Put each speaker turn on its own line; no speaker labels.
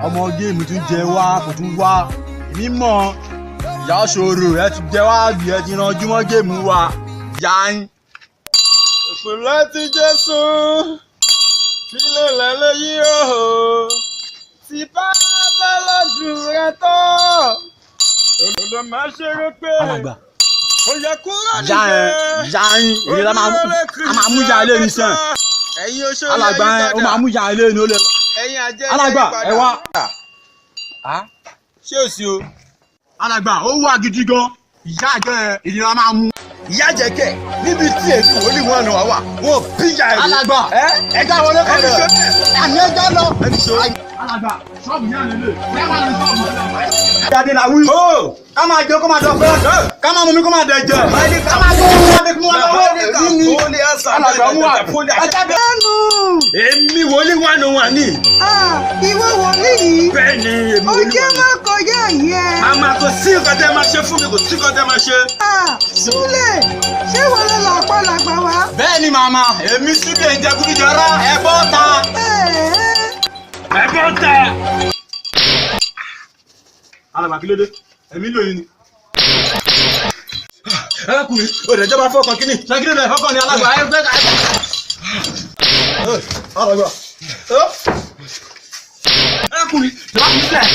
Ọmọ géèmù tún jẹ wá kò tún wá èmi mọ̀ ìyá ṣòro ẹ ti jẹ wá bí ẹ ti ranjú mọ́ géèmù wa ìyá yín.
Ìpìlẹ̀ tí Jésù fílẹ̀ lẹ́lẹ́yìí o ti bá bẹ́lẹ́dùn rẹ tán olùdó máa ṣe é pé
Alàgbà
ó yẹ kúrò
ìyá ẹ ìyá yín èyí la máa mú ìyá ilé ní sàn.
Ẹ̀yin oṣó
Alàgbà ẹ ó máa mú ìyá ilé ní ó lè.
Ẹ̀yin àjẹ́
Alàgbà ẹ wá.
Ṣé o sí o.
Alàgbà ó wà gidi gan ìyá àjọ ẹ èyí la máa mú.
Ìyá jẹ́kẹ̀ níbi tí èmi wòlíì wọn nà wá wọn bí ìyá ẹ̀.
Alàgbà ẹ já wọlé
Ẹni
kọlẹ̀
ṣó
àní ẹ já lọ.
Ẹni ṣó.
Alàgbà ṣọ́ọ̀bù yẹn lè lè ẹ máa lọ ṣọ́ọ̀bù. Jáde la wí. Ká máa jẹ kó máa dọ̀fẹ́ ká máa mú mi kó máa dẹ̀ jẹ. Ká máa gbé wọn wá mú wọn lọ́wọ́ èmi ni. Alàgbà mú wa. Ẹ jáde.
Lẹ́nu.
Èmi wòlíì wọn nà wá ní.
Ìwọ wòlíì yìí.
Bẹ́ẹ̀ ni èmi
Ó
wòlíì
jẹ́
wọn
má kọjá yìí ẹ.
Màmá kò sí nǹkan tẹ́ máa ṣe fún mi, kò sí nǹkan tẹ́ máa ṣe.
Súlẹ̀, ṣé wọ́n lọ làpọ̀ làgbà wá?
Bẹ́ẹ̀ ni màmá èmi Súlẹ̀ ń jẹ gúdújọrá ẹ bọ́ ta.
Ẹ bọ́ tẹ.
Alàgbà kí ló dé? Èmi lóyún ni.
Arákùnrin, òdèjọba fọkàn kínní.
Ṣé kí ló dé fọkàn ni alàgbà ẹ fẹ́ ká. Alàgbà.
Arákùnrin,
Jọba fi sílẹ̀.